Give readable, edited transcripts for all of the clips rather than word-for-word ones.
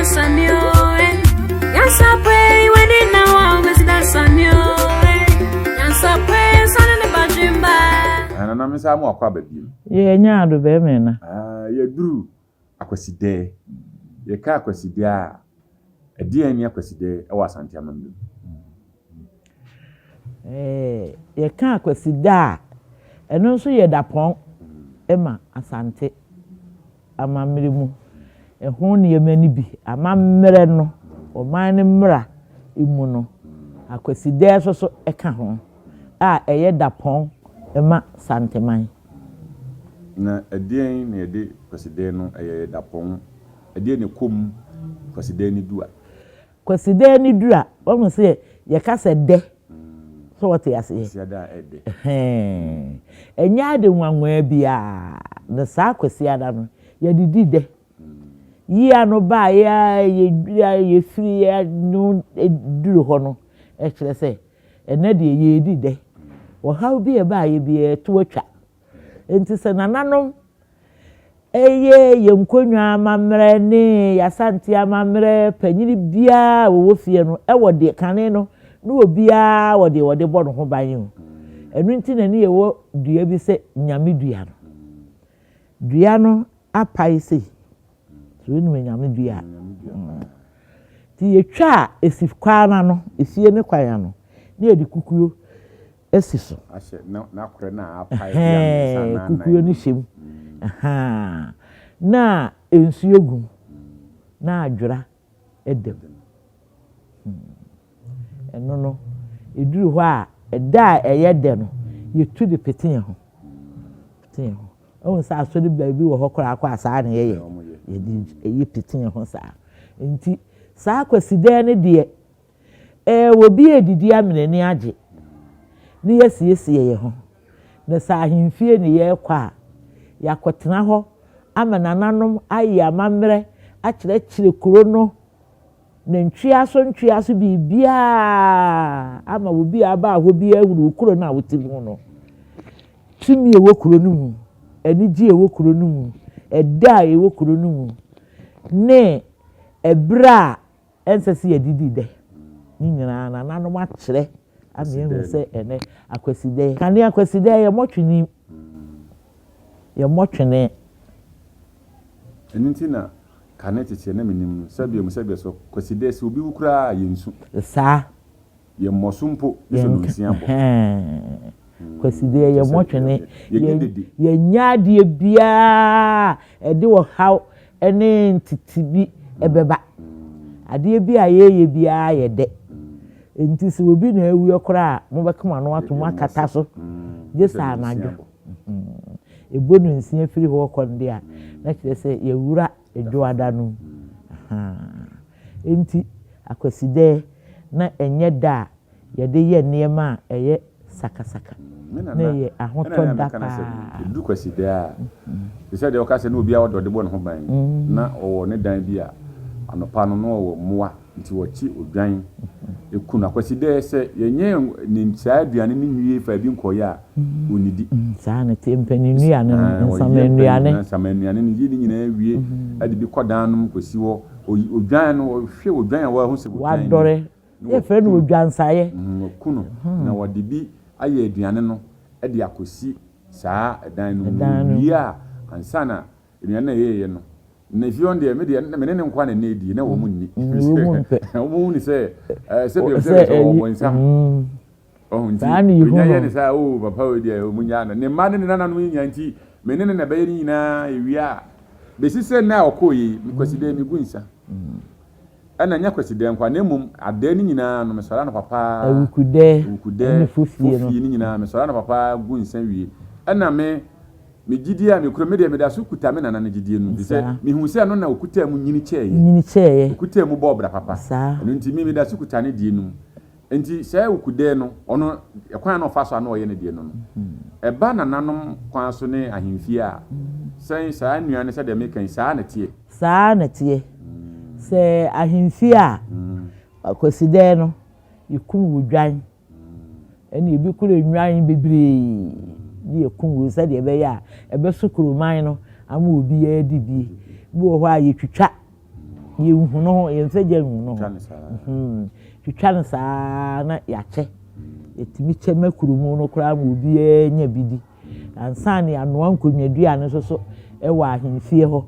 Nana me nsa mo akɔ aba biem. Yɛ nya ado bɛrima na. Ah, yɛduru Akwasidɛɛ. Yɛka Akwasidɛɛ a, ɛdeɛn ne Akwasidɛɛ wɔ Asante amammerɛ mu? Ɛɛ, yɛka Akwasida a, ɛno nso yɛ dapɔn ma Asante amammerɛ mu. Ɛho nneɛma no bi, amammerɛ no, ɔman no mmara mu no, Akwasidɛɛ nso so ka ho a ɛyɛ dapɔn ma Santeman. Na ɛdeɛn na yɛde Kwasidɛɛ no ɛyɛ dapɔn? Ɛdeɛn na ɛkɔ mu Kwasidɛɛ no du a? Kwasidɛɛ no du a, wahu sɛ yɛka sɛ dɛ. So wɔte aseɛ? Kwasiada a ɛdɛ. Ɛhɛn. Ɛnyɛ ade nwanwaa biara na saa Kwasiada no, yɛde di dɛ. Yia no baeɛ a yɛdwira yɛfiri ano duru hɔ no, ɛkyerɛ sɛ ɛnnɛ deɛ yɛredi dɛ. Ɔhaw bi a ɛbaeɛ biara ɛto atwa. Enti sɛ nananom yɛ yɛn nkonnwa amammerɛ ne yɛn Asante amammerɛ, panyini biara a wɔwɔ fie no wɔ deɛ kane no ne obiara wɔ deɛ wɔde bɔ ne ho ban o. Ɛno nti na ne yɛwɔ dua bi sɛ Nyame dua no. Dua no apae sei. So wonim Nyame dua a? Nti yɛtwa a ɛsi kwan no ano, efie no kwan ano, ne yɛde kukuo asi so. Ahyɛ n'akorɛ no a apae bi a mmiɛnsa anaa nnan. Kukuo no hyɛ mu. Na nsuo gu mu na adwera da mu. Ɛno no, ɛduru hɔ a, ɛda a ɛyɛ dɛ no, yɛtu de pete yɛn ho. Pete yɛn ho. Wohu sɛ asɔre baabi wɔ hɔ koraa kɔ a saa na yɛyɛ. Yɛde ɛyi pete yɛn ho saa. Nti saa Kwasidan no deɛ, Ɛɛ obi redidi ama n'ani agye na yɛasiesie yɛn ho. Na sɛ ahemfie na yɛrekɔ a, yɛakɔtena hɔ ama nananom ayɛ amammerɛ akyerɛkyerɛ kuro no ne ntweaso ntweaso biribiara ama obi a aba hɔ biara ahunu wo kuro no a wote mu no. Tumi a ɛwɔ kuro no mu, anigye a ɛwɔ kuro no mu, ɛdɛ a ɛwɔ kuro no mu, ne ɛberɛ a Ɛnsɛ sɛ yɛdidi dɛ. Ne nyinaa nananom akyerɛ ama yɛahu sɛ ɛnɛ Akwasidɛ. Kane Akwasidɛ yɛmmɔ twene. Yɛmmɔ twene. Ɛno nti na kane tete na menim no sɛdeɛ mu sɛdeɛ so Kwasidɛ sɛ obi wu koraa a yɛnsu. Saa. Yɛmmɔ so mpo gye sɛ nonsia bɔ. Kwasideɛ yɛmmɔ twene. Yɛnyɛ adeɛ biara a ɛde ɔhaw ne ntete bi bɛba. Adeɛ bi a yɛreyɛ biara yɛ dɛ. Nti sɛ obi na awuo koraa a, mobɛka mo ano ato mu akata so gye sɛ anadwo. Ɛbɔ nonsia firi hɔ rekɔ no deɛ a, na kyerɛ sɛ yɛawura Dwoada no mu. Enti Akwasidɛɛ na ɛnyɛ da a yɛde yɛ nneɛma a ɛyɛ sakasaka. Me Na nana, ɛyɛ ɛna ahotɔ na da meka no sɛ, paa. ɛduru Kwasidɛɛ a, te sɛ deɛ ɔka sɛ na obiara wɔ deɛ ɔde bɔ ne ho ban, na ɔwɔ ne dan bi a anɔpa no na ɔwɔ mmoa, nti wɔkye odwan ku no. Akwasidɛɛ sɛ yɛnyɛ ne saa aduane no nwie faa bi nkɔeɛ a, ɔnnidi. Saa na ɛteɛ, mpanin nnuane no, Ɔyɛ nsama mpanin nnuane. nsama nnuane no, yi ne nyinaa wie de bi kɔ dan no mu kɔsi hɔ. Oyi odwan no, wɔhwɛ odwan a wɔahu sɛ odwan ni. Wadɔre. Na Yɛfrɛ no wɔku no. odwansaeɛ. Wɔku no, na wɔde bi ayɛ aduane no de akɔsi saa ɛdan no mu. Ɛdan no Wɔwie mu. a, ansa na aduane no a yɛyɛeɛ no, na efie hɔ no deɛ, me deɛ, me ne ne nkoa na na ɛdi, na wɔn nni. Mm, wɔn mpɛ. Wɔn hu no sɛ, ɛɛ, sɛdeɛ Sɛ sɛ ɛyi, ɔbɔnsam. Ɔho nti, Saa na yɛhu onya yɛ no. ne saa, oh, papa wei deɛ, ɔmo nyaa no. Ne mma ne ne nananom yi nyinaa nti, me ne no na ɛbɛyɛ ne nyinaa, ewie a, besi sɛ nnɛ a ɔkɔɔ yi, me Kwasidaa megu nsa. Ɛna ɛnyɛ Kwasidaa nko ara, na mmom adaa no nyinaa no, mesɔre anɔpa paa, Awukudɛɛ Awukudɛɛ, ne fofie no. fofie no nyinaa, mesɔre anɔpa paa gu nsa wie. Ɛna me, me gyidie a mekura, me deɛ meda so kuta me nana no gyidie no, efisɛ Saa. mehuu sɛ ɛno na ɔkutaa mu nyini kyɛeɛ. Nyini kyɛeɛ. Ɔkutaa mu bɔɔ bra papa. Saa. Ɛno nti, me meda so kuta ne deɛ no mu. Enti saa awukudɛɛ no, ɔno, ɛkwan a na ɔfa so a na ɔyɛ ne deɛ no no, ɛba nananom kwan so ne ahemfie a, sɛn, saa nnua no sɛdeɛ meka yi, saa na ɛteɛ. Saa na ɛteɛ. Sɛ ahemfie a, Akwasidɛɛ no, yɛkum odwan, ɛne ebi kura nnwan bebree ne yɛkum wei sɛdeɛ ɛbɛyɛ a ɛbɛso kuroman no ama obiara adi bi. Bi wɔ hɔ a yɛtwitwa. Yɛnhunu ho, yɛmfa gya nhunu ho. Twitwa no saa na yɛakyɛ. Yɛtumi kyɛ ma kurom no koraa ma obiara nya bi di. Ansa na yɛanoa nkonnwadua no nso so wɔ ahemfie hɔ.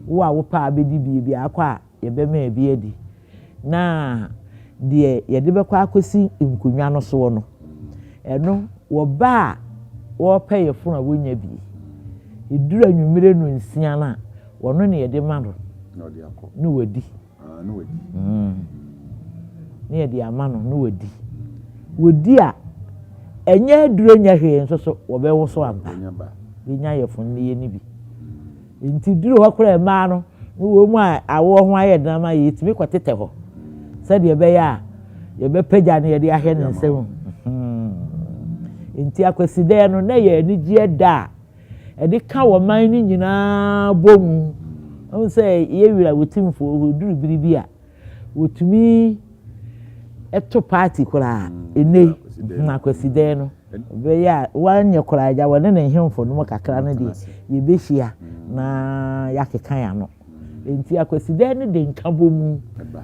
Wo a wopɛ a bɛdi bi, biako a yɛbɛma bi adi. Na deɛ yɛde bɛkɔ akɔsi nkonnwa no soɔ no, ɛno wɔba a wɔrepɛ yafunu a wɔnnya bi. Ɛduru anwummerɛ nnɔnsia no a, wɔno na yɛde ma no na wadi. Na yɛde ama no na wadi. Wɔdi a, ɛnyɛ aduro nyɛ hwee nso so wɔbɛwoso ampa. Bɛnya yafunu no yɛ no bi. Enti duru hɔ koraa mmaa no ne wɔn mu a awoɔ ho ayɛ den ama yɛ, yɛtumi kɔtetɛ hɔ sɛdeɛ ɛbɛyɛ a yɛbɛpagya no yɛde ahwɛ ne nsam. Enti Akwasidɛɛ no, na ɛyɛ anigyeɛ da a ɛde ka ɔman no nyinaa bɔ mu. Wohu sɛ yɛn wura Otumfoɔ hɔ, ɛduru bere bi a, wɔtumi to party koraa. Ɛnnɛ yi, Akwasidɛɛ no, ɛbɛyɛ a wanyɛ koraa agya wɔne ne nhemfo nom kakra no deɛ, yɛbɛhyia na yɛakeka yɛn ano. Enti Akwasidɛɛ no de nkabɔmu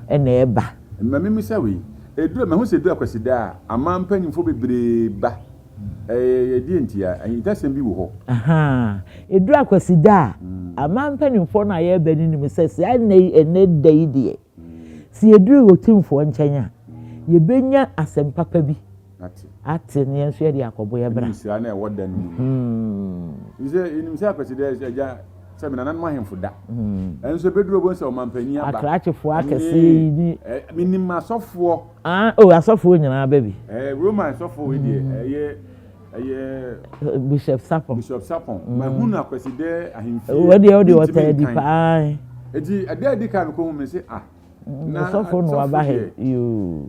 na ɛba. Ma memmisa wei, ɛduru, mahu sɛ ɛduru Akwasidɛɛ a, aman mpanimfoɔ bebree ba. Ɛyɛ deɛ nti a? Ahintasɛm bi wɔ hɔ. Ahaa. Ɛduru Akwasida a, aman mpanimfoɔ no a yɛreba no nim sɛ saa nna yi, ɛnnɛ da yi deɛ, sɛ yɛduru Otumfoɔ nkyɛn a, yɛbɛnya asɛm papa bi ate na yɛn nso yɛde akɔbɔ yɛn bra. Ɛne nhyira no a ɛwɔ da no mu no. Ɛfiri sɛ yɛnim sɛ Akwasida agya sɛ me nananom ahemfo da. Ɛnso ɛbɛduru ɔbɛhu sɛ ɔmanpanin aba. Akrakyefoɔ akɛseɛ yi ne. Menim asɔfoɔ. Ah oh asɔfoɔ nyinaa ba bi. Eh Roman sɔfo wei deɛ ɛyɛ ɛyɛ. Bishop Sapon. Bishop Sapon. Mm. Mahu no Akwasidɛ ahemfie. Wɔ deɛ ɔde ɔtaa di paa. Eti ɛda adi kan mekɔ hu me se ah. Na sɔfo no waba ha yoo.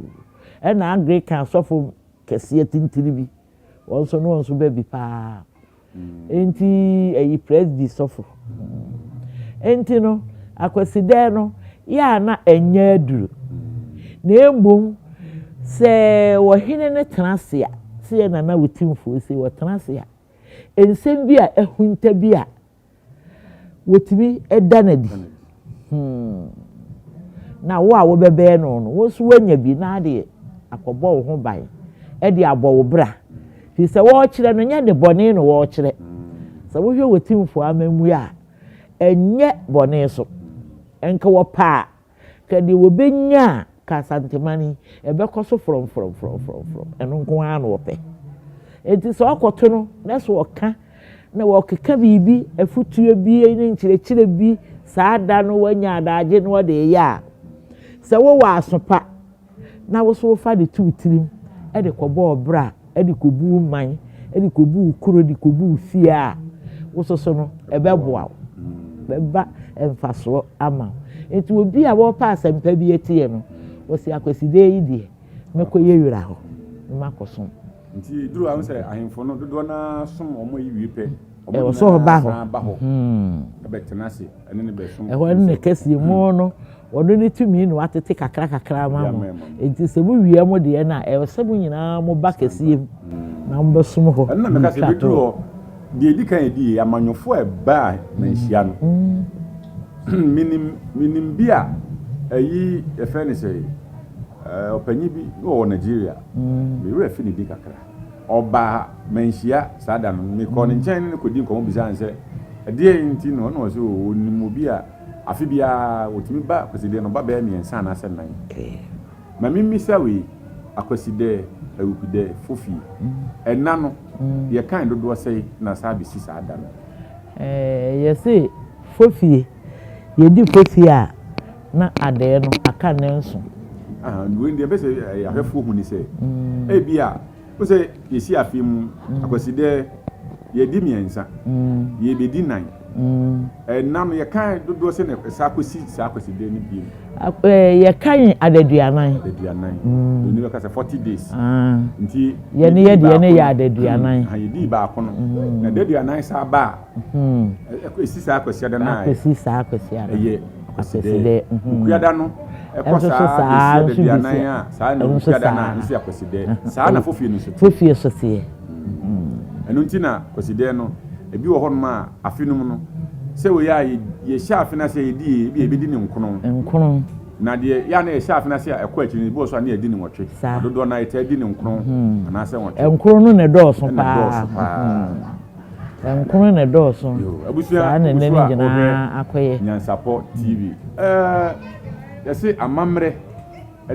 Ɛna Anglican sɔfo kɛseɛ tintini bi. Wɔn nso no wɔn nso ba bi paa. Enti ɛyi Presby sɔfo. Enti no, Akwasidɛɛ no, yɛ a na ɛnyɛ aduru. Na mmom, sɛ ɔhene no tena ase a, sɛ yɛn Nana Otumfoɔ sei, ɔtena ase a, nsɛm bi a ahunta bi a wɔtumi da no adi. Hmm. Na wo a wobɛbɛn no no, wo nso woanya bi na ade akɔbɔ wo ho ban de abɔ wo bra. Firi sɛ wɔrekyerɛ no, nyɛ ne bɔne na wɔrekyerɛ. Sɛ wohwɛ wɔ timfoɔ amammui a, ɛnyɛ bɔne so. Nka wɔpɛ a, Ka deɛ wɔbɛnya a, ka Asanteman yi, ɛbɛkɔ so frɔmfrɔmfrɔmfrɔm. Ɛno nko ara na wɔpɛ. Enti sɛ ɔkɔto no na sɛ ɔka na wɔkeka biribi, afutuo bi ne nkyerɛkyerɛ bi saa da no wanya adagye na ɔde reyɛ a, sɛ wowɔ aso pa na wo nso wofa de to wo tirim de kɔbɔ ɔbra, de kɔbu wo man, de kɔbu wo kuro, de kɔbu wo fie a, wo nso so no, ɛbɛboa wo. Bɛba mfasoɔ ama wo. Nti obi a wɔrepɛ asɛmpa bi atie no, wɔsi Akwasidee yi deɛ, mɛkɔ yɛ wura hɔ na makɔsom. Nti duru a, wohu sɛ ahemfo no dodoɔ no ara som wɔn ayi wie pɛ, wɔn Ɛwɔ sɛ ɔba nyinaa hɔ. san ba hɔ bɛtena ase ne no bɛsom. Ɛhɔ ne ne kɛseɛ mu no, Ɔno ne tumi na watete kakra kakra ama mo. Enti sɛ mo wie mo deɛ no a, ɛwɔ sɛ mo nyinaa mo ba kɛseɛ mu na mo bɛsom hɔ. Ɛno na meka sɛ ɛbɛduru hɔ. Deɛ ɛdi kan ɛdi yei, amanyɔfoɔ a ɛbaa manhyia no, menim, menim bi a ɛyi yɛfrɛ no sɛ ɔpanyin bi na ɔwɔ Nigeria, me werɛ afi ne din kakra. Ɔbaa manhyia saa da no, mekɔɔ ne nkyɛn ne no kɔdii nkɔmmɔ bisaa no sɛ ɛdeɛn nti na ɔno ɔsɛ ɔnim obi a Afe biara wɔtumi ba Kwasideɛ no, ɔba bɛyɛ mmiɛnsa anaasɛ nnan. Ma memmisa wei, Akwasidɛ, Awukudɛ, Fofie, ɛnna no, yɛkan dodoɔ sɛn na saa bɛsi saa da no? Yɛse Fofie, yɛdi Fofie a, na adɛɛ no aka nnanson. Wei deɛ mepɛ sɛ ahwɛfoɔ hu ne sɛ, ebia Wohu sɛ yɛsi afe mu Akwasidɛ, yɛadi mmiɛnsa, yɛrebɛdi nnan. Ɛnna no yɛkan dodoɔ sɛ na ɛsan kɔsi saa Akwasidɛ no bio. Yɛkan adaduanan. Adaduanan. Buroni bɛka sɛ 40 days. Nti yɛne yɛ deɛ no yɛ adaduanan. Yɛdii baako no. Na adaduanan saa ba a, ɛsi saa Kwasiada no a. Akɔsi saa Kwasiada. Ɛyɛ Akwasidɛ. Okuada no ɛkɔ saa bɛsi adaduanan a, saa na Okuada no a nso yɛ Akwasidɛ. Saa na Fofie no nso teɛ. Fofie nso teɛ. Ɛno nti na Kwasidɛ no, ebi wɔ hɔnom a afe no mu no, Sɛ wei a yɛhyɛ afe no ase a yɛdi yei, ebia yɛbɛdi no nkono. Nkono. Na deɛ yɛ a na yɛhyɛ afe no ase a ɛkɔ akyiri no, ebi wɔ so a na yɛdi no nwɔtwe. Saa. Na dodoɔ no ara yɛtaa di no nkono anaasɛ nwɔtwe. Nkono no na ɛdɔɔso Ɛna paa. ɛdɔɔso paa. Nkono na ɛdɔɔso. Yo, abusua, Saa na wogu ɛnɛ so no a wohwɛ nyinaa akɔyɛ. Nyansapɔ TV. Ɛɛ, yɛse amammerɛ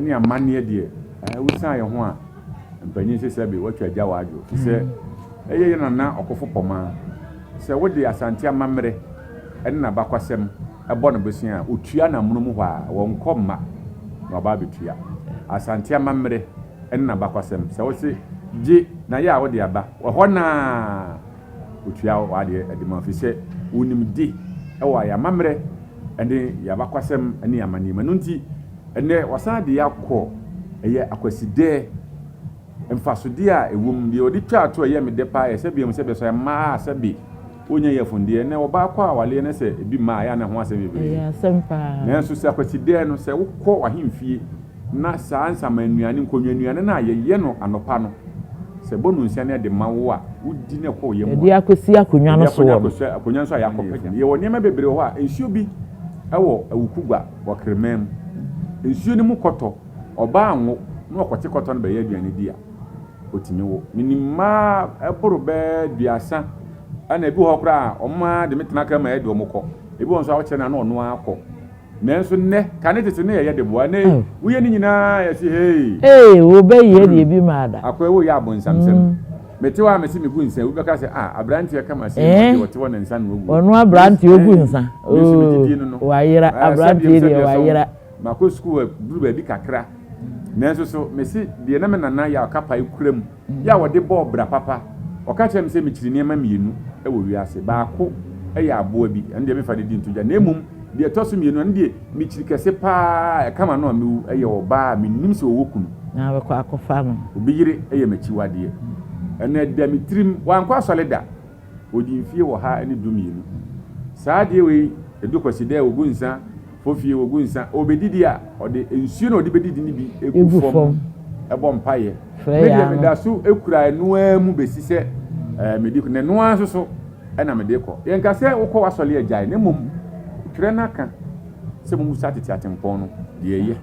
ne amanneɛ deɛ, ɛɛ, wosian yɛn ho a, mpanyin se sɛbe woatwa agya w'adwo. Fi sɛ ɛyɛ yɛn nana ɔkofo pɔmaa. Sɛ wode Asante amammerɛ ne n'abakwasɛm bɔ no bosea a, otua no amono mu hɔ ara, wɔnkɔ mma na waba abɛtua. Asante amammerɛ ne n'abakwasɛm, sɛ wose gye na yɛ a wode aba, ɛhɔ no ara otua w'adeɛ de ma wo, ɛfiri sɛ onim de wɔ yɛn amammerɛ ne yɛn abakwasɛm ne yɛn amanneɛ mu. Ɛno nti, ɛnnɛ wɔasan de yɛn akɔ ɛyɛ Akwasidɛɛ. Mfasodeɛ a ɛwɔ mu, deɛ wɔde twaa to a ɛyɛ me dɛ paa yɛ sɛ biom sɛ bɛsɔ mmaa a sɛbe wɔnnya yafundeɛ. Ɛnnɛ ɔbaa kɔ awaleɛ na sɛ ebi mma a, ɛyɛ a na ɛho asɛm bebree. Ɛyɛ asɛm paa. Nanso sɛ Akwasidɛɛ no, sɛ wokɔ w'ahemfie na saa nsamannuane, nkonnwannuane no a yɛyɛ no anɔpa no, sɛ ɛbɔ nonsia na ɛde ma wo a, wodi na ɛkɔ wo yam a, Yɛde akɔsi akonnwa no yɛde soɔ no. akɔsi akonnwa no so a yɛakɔpagya. Yɛwɔ nneɛma bebree wɔ hɔ a, nsuo bi wɔ Awukugua wɔ Kreman mu. Nsuo no mu kɔtɔ. Ɔbaa nwo na ɔkɔte kɔtɔ no bɛyɛ aduane di a, ɔtumi wo. Menim mmaa ɛboro bɛyɛ duasa ɛna ebi wɔ hɔ koraa a wɔn ara de me tena kaa mu a ɛde wɔn kɔ. Ebi wɔ hɔ nso a wokyerɛ no a na ɔno ara kɔ. Nanso nnɛ, kane tete no yɛyɛ de boa. Ɛnnɛ yi, woyɛ ne nyinaa yɛse hei. Ee, wo bɛ yɛ deɛ ebi maa da. Akoa woyɛ abonsamsɛm. Mete hɔ a mese megu nsa, obi bɛka sɛ ah abranteɛ kama sei na ɔdeɛ ɔte hɔ na nsa na oguo. Ɔno abranteɛ ogu nsa. Me nso me gyidie no no. Wayera, abranteɛ deɛ wayera. Makɔ sukuu aduru baabi kakra, nanso so mese deɛ na me nana Yaw Kapae kura mu yɛ a ɔde bɔɔ bra papa. Ɔka kyerɛɛ me sɛ mekyiri nneɛma mmienu wɔ wiase. Baako yɛ aboa bi, ɛno deɛ memfa ne din nto dwa, na mmom deɛ ɛtɔ so mmienu, ɛno deɛ mekyiri kɛse pa ara a ɛka m'ano a mewu yɛ ɔbaa a mennim sɛ ɔwɔ kunu. Na wobɛkɔ akɔfa no. Obi yere yɛ m'akyiwadeɛ. Ɛno ɛda me tirim. Wankɔ asɔre da. Ɔdii mfie 112. Saa adeɛ wei, ɛdu Kwasida a wɔgu nsa, Fofie wɔgu nsa, ɔrebɛdidi a, ɔde nsuo na ɔde bɛdidi no bi gu fam bɔ mpaeɛ. Me deɛ meda so kura ɛno ara mu bɛsi sɛ ɛɛ medi na ɛno ara nso so ɛna mede kɔ. Yɛnka sɛ wokɔ w'asɔre agyae na mmom twerɛ no aka sɛ mommusa tete atempɔn no deɛ ɛyɛ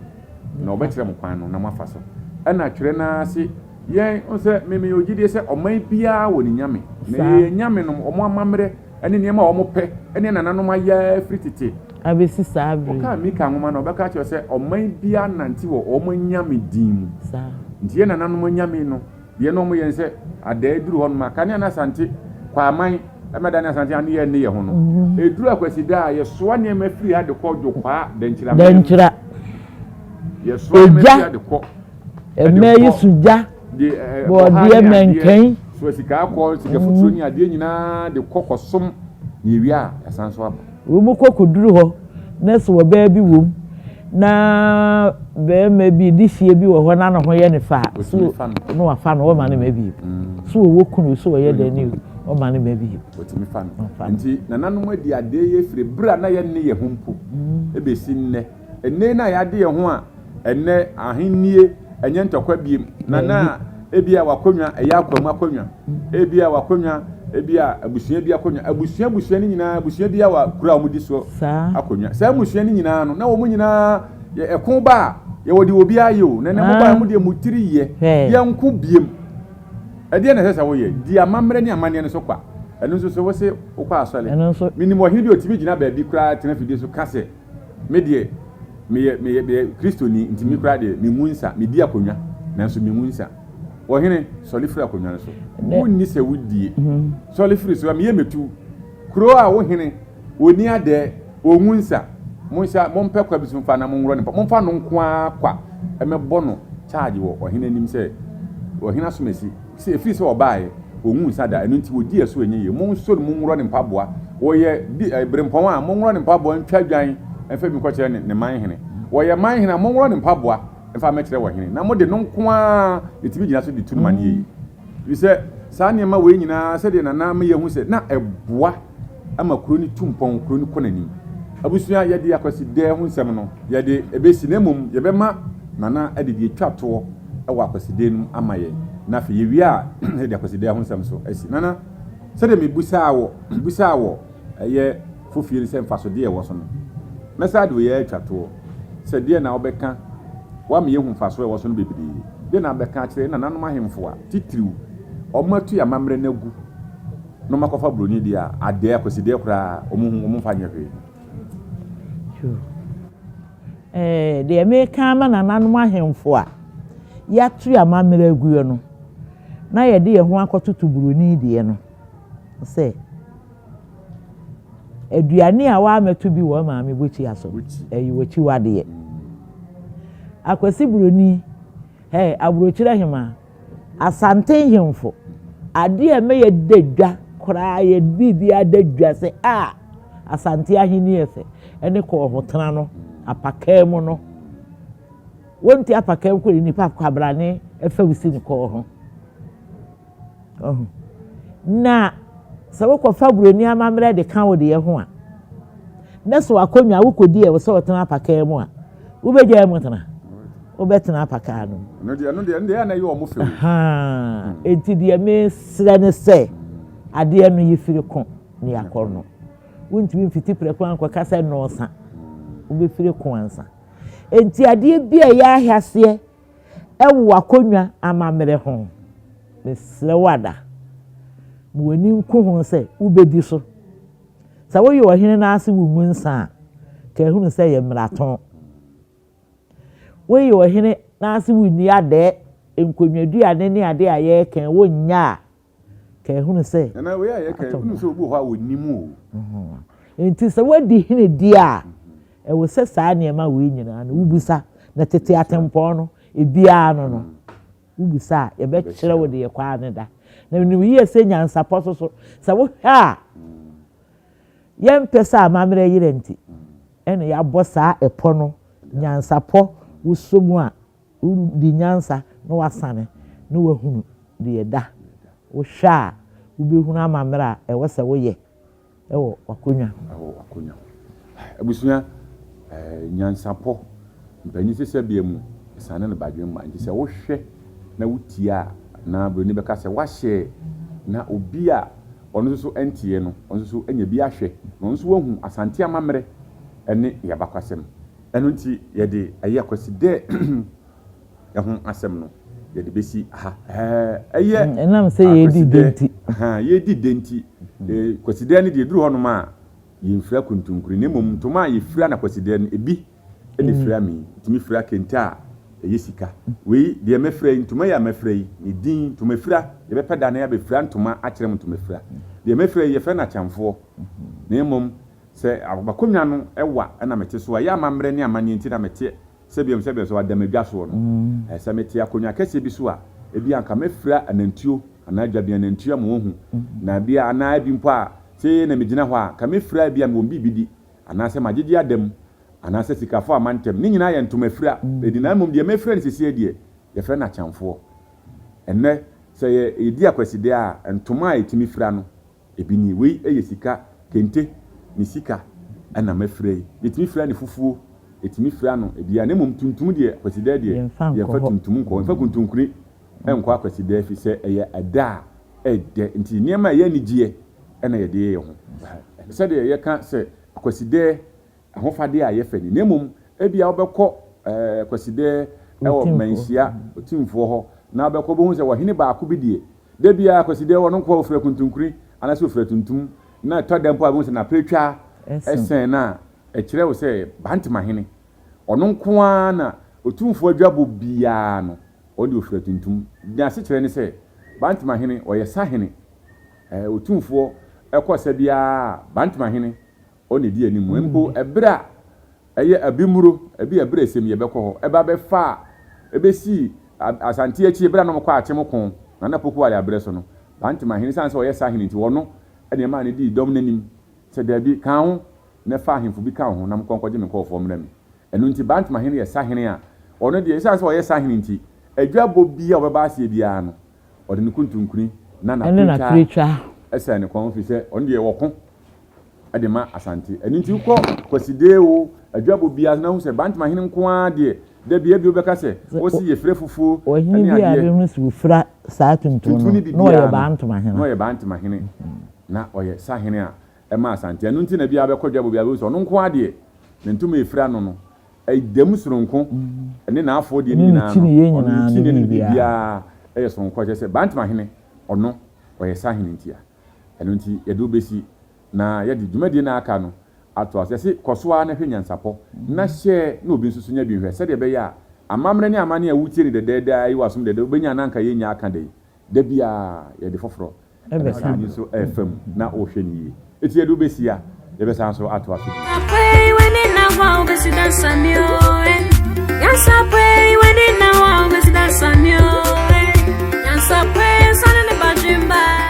na wɔbɛkyerɛ mo kwan no na moafa so. Ɛna twerɛ no ara se yɛn sɛ me meyɛ ogyidie sɛ ɔman biara wɔ ne nyame na yɛn nyame nom wɔn amammerɛ ne nneɛma a wɔpɛ ne nananom ayɛ firi tete. Abɛsi saa bere yi. Wokaa Mika nwoma no a, ɔbɛka akyerɛ wo sɛ ɔman biara nante wɔ wɔn anyame din mu. Saa. Nti yɛn nananom anyame no, deɛ na wɔyɛ ne sɛ, Adaa duru hɔnom a, kanea ne Asante, Kwaaman, ɛmɛda ne Asante ano yɛ nne yɛ ho no, ɛduru Akwasida a, yɛsoa nneɛma firi ha de kɔ Dwokwaa, Dankyira man mu. Dankyira. Yɛsoa nneɛma Egya. firi ha de kɔ. Ɛmɛ yi so gya. De ɛɛ Bɔɔdeɛ mɛnkɛn. Soa sika akɔ, sika futuro ne adeɛ nyinaa de kɔ kɔsom, na yɛwie a, yɛasan nso aba. Wɔkɔ kɔduru hɔ na sɛ ɔbaa bi wɔ mu na barima bi dehyeɛ bi wɔ hɔ na ne ho yɛ no fɛ a, so na wafa no, ɔmma no mma bio. So ɔwɔ kunu so ɔyɛ dɛn ne o, ɔmma no mma bio. Wɔtumi fa no. Nti nananom adi adeɛ yi firi berɛ a na yɛnne yɛn ho mpo bɛsi nnɛ. Ɛnnɛ yi na yɛade yɛn ho a, ɛnnɛ ahennie ɛnyɛ ntɔkwa biem. Na na ebia w'akonnwa ɛyɛ akwamu akonnwa, ebia w'akonnwa ebia abusua bi akonnwa, abusua abusua no nyinaa abusua bi wɔ kuro a wɔdi so akonnwa. Saa mmusua no nyinaa no na wɔn nyinaa yɛ ɛko ba a yɛwɔ deɛ obiara yɛ o. Na ɛnɛ mo ba a mo deɛ mo tiri yɛ yɛnko biem. Ɛdeɛ na ɛsɛ sɛ woyɛ di amammerɛ ne amanneɛ no so kwa. Ɛno nso so wose wokɔ asɔre. Menim ɔhene bi a ɔtumi gyina baabi koraa tena fidie so ka sɛ Me deɛ, meyɛ, meyɛ, meyɛ Kristoni, nti me koraa deɛ, mengu nsa. Medi akonnwa, nanso mengu nsa. Ɔhene, sɔre firi akonnwa no so. Wonni sɛ wodie. Sɔre firi so, meyɛ mɛtu. Kuro a wo hene, ɔnni adɛɛ, ɔngu nsa. Monhyɛ, mompɛ kwa bi so mfa na monworɔ ne mpa. Momfa no nko ara kwa mmɛbɔ no charge wɔ ɔhene anim sɛ, Ɔhene asomasi. Sɛ ɛfiri sɛ ɔbaeɛ, ɔnwu nsa da, ɛno nti wɔdi ɛso ɛnyɛ yie. Monsɔ no mu nworɔ ne mpaboa. Wɔyɛ di eh, berempɔn a, monworɔ ne mpaboa ntwa dwan mfa bi nkɔkyerɛ ne, ne man hene. Wɔyɛ man hene a, monworɔ ne mpaboa mfa mmɛkyerɛ ɔhene. Na mode no nko ara ɛtumi gyina so de tu no ma no yɛ yie. Ɛfiri sɛ saa nneɛma wei nyinaa, sɛdeɛ Nana ama yɛahu sɛ na ɛboa ma kuro no tu mpɔn, kuro no kɔ n'anim. Abusua, yɛde Akwasidɛɛ ho nsɛm no, yɛde ɛbɛsi, na mmom yɛbɛma Nana de deɛ ɛtwa toɔ wɔ Akwasidɛɛ no mu ama yɛn, na afei yɛwie a, yɛde Akwasidɛɛ ho nsɛm nso asi. Nana, sɛdeɛ mebusaa wɔ, mebusaa wɔ ɛyɛ Fofie no sɛ mfasodeɛ a ɛwɔ so no. Mɛsan de wei ara atwa toɔ sɛ deɛn na wobɛka, woama yɛahu mfasoɔ a ɛwɔ so no bebree, deɛn na wobɛka akyerɛ yɛn nananom ahemfo a titiriw wɔatu yɛn amammerɛ no agu na wɔakɔfa buroni deɛ a adɛɛ akwasideɛ koraa wɔn ho wɔmfa nyɛ hwee. Yoo. Ɛɛ, deɛ meka ama nananom ahemfo a yɛato yɛn amammerɛ aguo no, na yɛde yɛn ho akɔtoto buroni deɛ no sɛ, Aduane a woammɛto bi wɔ wo maame bukyia so no, ɛyɛ w'akyiwadeɛ. Akwasi Buroni, hey, Aburokyire Ahemaa, Asante Nhemfo, adeɛ a ɛma yɛda dwa koraa, yɛ biribiara da dwa sɛ a Asante ahenni yɛ fɛ, ɛne kɔɔhotena no, apakaa mu no. Wonte apakaa mu kɔ nipa kwabrane ɛfɛ wo si ne kɔɔ ho. Wahu? Na sɛ wokɔfa buroni amammerɛ de ka wo deɛ ho a, na sɛ w'akonnwa wokɔdi a ɛwɔ sɛ ɔtena apakaa mu a, wobɛgyae mu tena? Wobɛtena apakaa no mu. Ɛno deɛ, ɛno deɛ, ɛno deɛ ɛyɛ na ɛyɛ wɔn fɛ o. Enti deɛ mesrɛ ne sɛ, adeɛ no yɛfiri ko ne yɛakɔ no. Wontumi mfiti prɛko ankɔka sɛ nnɔɔsa. Wobɛfiri ko ansa. Enti adeɛ bi a ɛyɛ ahaseɛ Wɔ w'akonnwa amammerɛ ho. Mesrɛ wo ada, ma w'ani nku ho sɛ wubedi so. Sɛ woyɛ ɔhene na ase wummu nsa a, ka ehunu sɛ ɛyɛ mmarato. Woyɛ ɔhene na ase wunni adɛɛ, nkonnwaduane ne ade a yɛreka yi, wonnyɛ a, Ka ehunu sɛ. Nana wei a yɛka yi, wonim sɛ obi wɔ hɔ a ɔnnim o. Nti sɛ woadi hene di a, ɛwɔ sɛ saa nneɛma wei nyinaa no wobisa. Na tete atempɔn no, ebiara no no, wobisa a, yɛbɛkyerɛ wo deɛ kwan no da. Na menim yie sɛ nyansapɔ so so, sɛ wohwɛ a, yɛmpɛ sɛ amammerɛ yera nti, ɛna yɛabɔ saa ɛpɔ no, nyansapɔ, wosɔ mu a, Wodi nyansa na woasane na woahunu deɛ ɛda. Wohwɛ a, wobɛhunu amammerɛ a ɛwɔ sɛ woyɛ wɔ w'akonnwa ho. Wɔ w'akonnwa ho. Abusua, nyansapɔ, mpanin sesɛbea mu, ɛsane no badwemma. Nti sɛ wohwɛ na wotie a, na buroni bɛka sɛ woahyɛ na obi a ɔno nso so nteɛ no, ɔno nso so anya bi ahwɛ, na ɔno nso wahu Asante amammerɛ ne yɛn abakwasɛm. Ɛno nti yɛde ɛyɛ Kwasidɛ ho asɛm no yɛde bɛsi ha. Ɛyɛ Ɛnam sɛ yɛredi dɛ nti. Yɛredi dɛ nti. Kwasidɛ no deɛ ɛduru hɔnom a yɛmfira kuntunkuni na mmom ntoma a yɛfira na Kwasidɛ no ebi na ɛfira me. Ɛtumi fira kente a ɛyɛ sika. Wei deɛ mɛfira yi, ntoma yi a mɛfira yi, ne din ntomafira, yɛbɛpɛ da na yɛabɛfira ntoma akyerɛ mo ntomafira. Deɛ mɛfira yi yɛfrɛ no akyɛmfoɔ na mmom Sɛ m'akonnwa no wa na mete so a, ɛyɛ amammerɛ ne amanneɛ nti na mete sɛbiam sɛbiam sɛ wɔada m'adwa soɔ no. Sɛ mete akonnwa kɛseɛ bi so a, ebia anka mɛfira anantuo anaa dwabea anantuo ama wɔahu. Na ebia anaa ebi mpo a, sei na megyina hɔ a, anka mɛfira ebia mewɔ biribi di, anaasɛ magyegye ada mu, anaasɛ sikafo ama ntɛm. Ne nyinaa yɛ ntomafira. Edi na mmom deɛ mɛfira no seesei deɛ, yɛfrɛ no akyɛmfoɔ. Ɛnnɛ, sɛ yɛdi Akwasideɛ a, ntoma a yɛtumi fira no, Ebi nie, wei yɛ sika, kente ne sika na mafira yi. Yɛtumi fira no fufuo, yɛtumi fira no ebiara na mmom tuntum deɛ Kwasidaa deɛ yɛmfa tuntum nkɔ, yɛmfa kuntunkuni nkɔ Akwasidaa ɛfiri sɛ ɛyɛ ɛda a ɛdɛ nti nneɛma a ɛyɛ anigyeɛ na yɛde yɛ yɛn ho. Sɛdeɛ yɛka sɛ Akwasidaa Ahofadeɛ a ɛyɛ fɛ ni. Na mmom ebia wobɛkɔ ɛɛ Kwasidɛɛ wɔ Manhyia Otumfoɔ hɔ na wobɛkɔ wobɛhu sɛ ɔhene baako bi deɛ, da biara Kwasidɛɛ ɔno nkoa ɔfira kuntunkuni anaasɛ ɔfira tuntum na ɛtɔ da mpo a wobɛhu sɛ n'apiretwa sɛn no a ɛkyerɛ wo sɛ Bantemahene. Ɔno nko ara na Otumfoɔ adwabɔ biara no ɔno deɛ ɔfira tuntum. N'asekyerɛ ne sɛ Bantemahene ɔyɛ sahene. Ɛɛ Otumfoɔ kɔ sa biara a Bantemahene Ɔna edi anim. Mpo ɛberɛ a ɛyɛ Abimuro, ɛbi ɛberɛ ɛsɛm yɛbɛkɔ hɔ, ɛba bɛfaa, ɛbɛsii Asante akyi ɛberɛ a na wɔkɔ Akyem ko, Nana Poku Ware aberɛ so no, Bantemahene, ɛsiane sɛ ɔyɛ sahene nti, ɔno na ɛmaa no dii dɔm no anim sɛ, Dabi, ka ho na fa ahemfo bi ka wo ho na monkɔ nkɔgye me nkurɔfoɔ mmrɛ me. Ɛno nti Bantemahene yɛ sahene a, ɔno deɛ, ɛsiane sɛ ɔyɛ sahene nti, adwabɔ biara a ɔbɛba aseɛ biara no, ɔde ne kuntunkuni na n'apiretwa sɛn ne kɔn, ɛfiri sɛ ɔno deɛ ɔko de ma Asante. Ɛno nti wokɔ Kwasidee o, Adwabo biara so na wohu sɛ Bantama hene nko ara deɛ, da bi ebia wobɛka sɛ wose yɛfira fufuo Ɔhene ne bi a adeɛ. bɛhunu sɛ wɔfira saa tuntum Tuntum no, no bi na ɔyɛ biara no, Bantama hene. na ɔyɛ Bantama hene, na ɔyɛ sahene a. ma Asante. Ɛno nti na biara bɛkɔ dwabɔ biara bɛhu sɛ ɔno nko ara deɛ ne ntoma a ɛfira no no ɛda mu soronko ne n'afoɔ deɛ no Ne ne nyinaa no, kyiniiɛ ɔno ne nyinaa ne kyiniiɛ ne ne biribiara. biribiara yɛ soronko. Kyerɛ sɛ Bantamahene ɔno ɔyɛ sahene ntia. Ɛno nti yɛde wo bɛsi na yɛde dwumadie no a aka no atoa so. Yɛse kɔ so ara na hwɛ nyansapɔ na hyɛ na obi nso so nya bi nhwɛ sɛdeɛ ɛbɛyɛ a amammerɛ ne amanneɛ a wotie no dɛdɛɛdɛ ara yi wɔ asom dɛdɛ wobɛnya a na anka yɛnnya aka da yi. Da biara yɛde foforɔ ɛbɛsa ani nso ɛrefa mu na wohwɛ no yie. Enti yɛde wo bɛsi a yɛbɛsan nso atoa so bio.